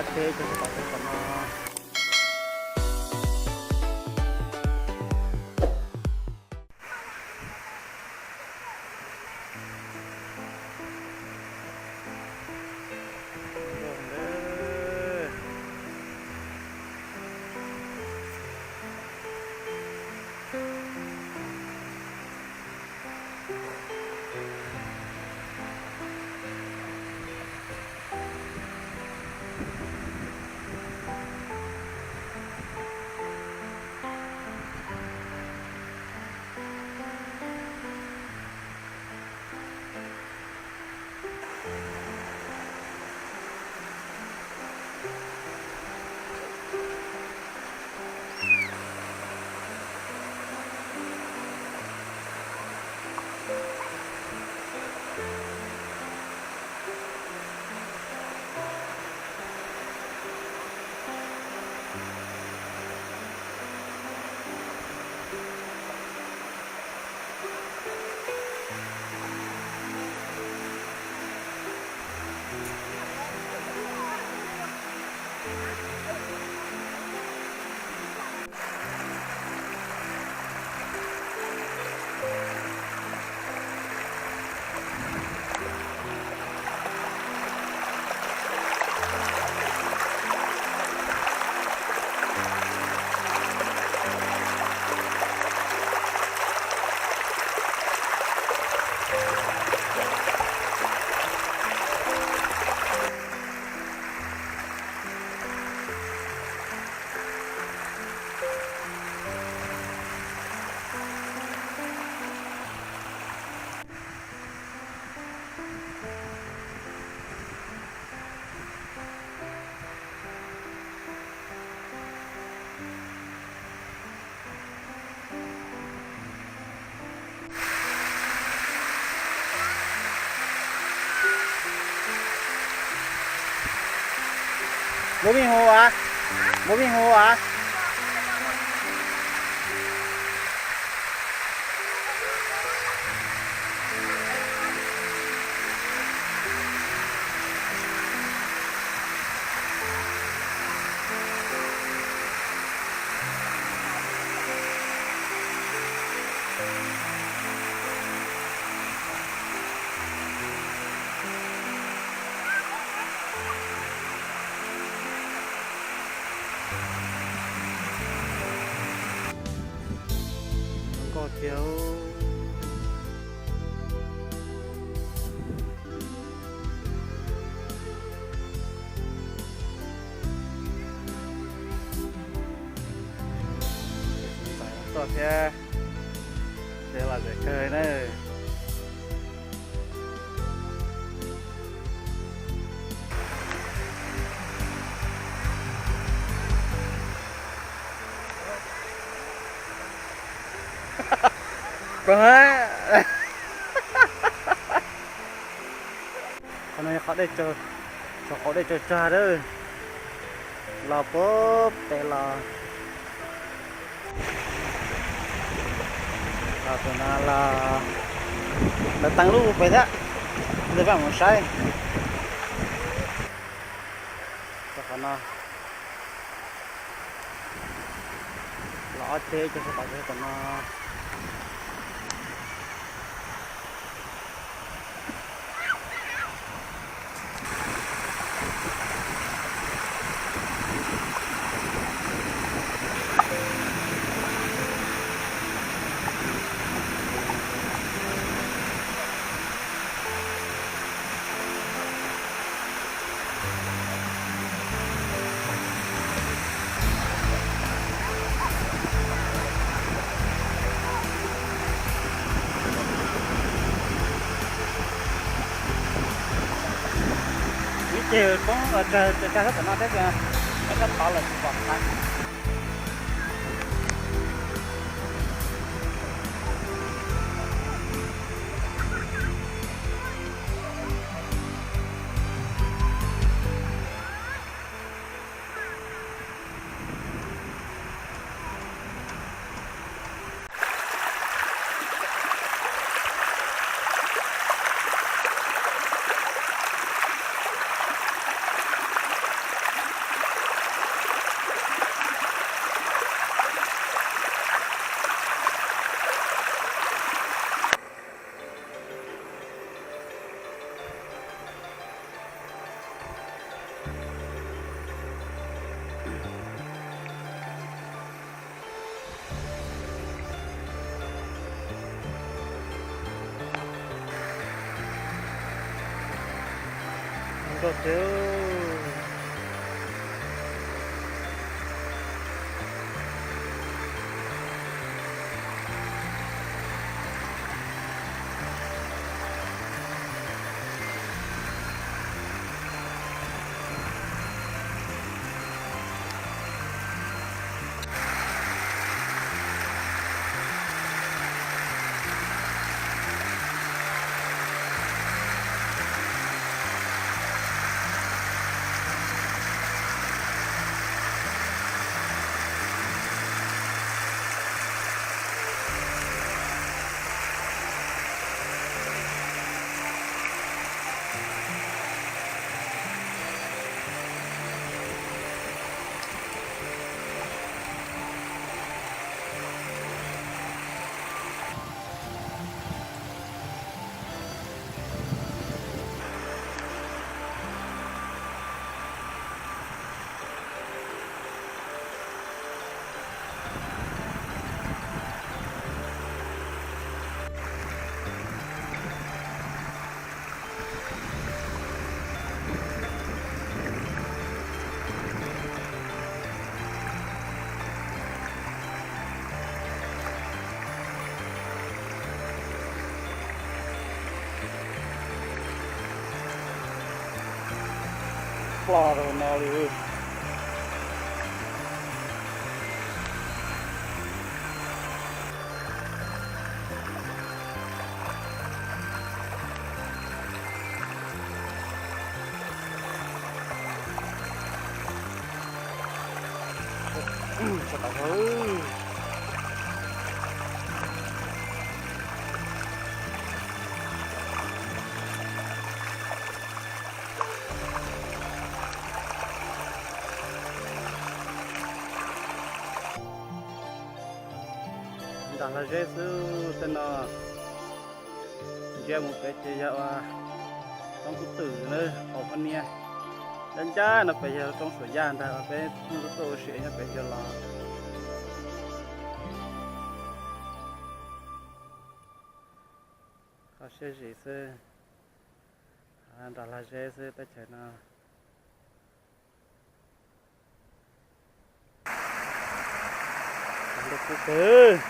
Teb cov tom teb tom no. Npua Vij hu as, Npua Vij hu as. Nkauj tiag. Tuaj thiab, ces los zem kawg na. Qhov no yog qhov dej, qhov qaum dej tsawg tsawg lawm. Los puag pem los, los tus no los lawv teev lub pem thiab, ntawd peb mus saib. Rau qhov no los ob teg cov sab tom teg tom no. Ib ceg poob tsag sab tom no thiab, sab tod lawm tsis pom qab. Txog tsev. Ploj rau no li. Tso tom zog. Nram Lag Zeb xwb tej no. Ntsia mus pem ces yog ua roob Kub Twm na, Phaus Phab Nias. Ncaj ncaj no pem yog roob Suam Yaj ntag uas peb tuaj ua si nyob pem yog los. Kho siab zim xwb. Nram Lag Zeb xwb teb chaws no. Ntau kub kawg.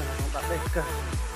Zoo nram dej kawg.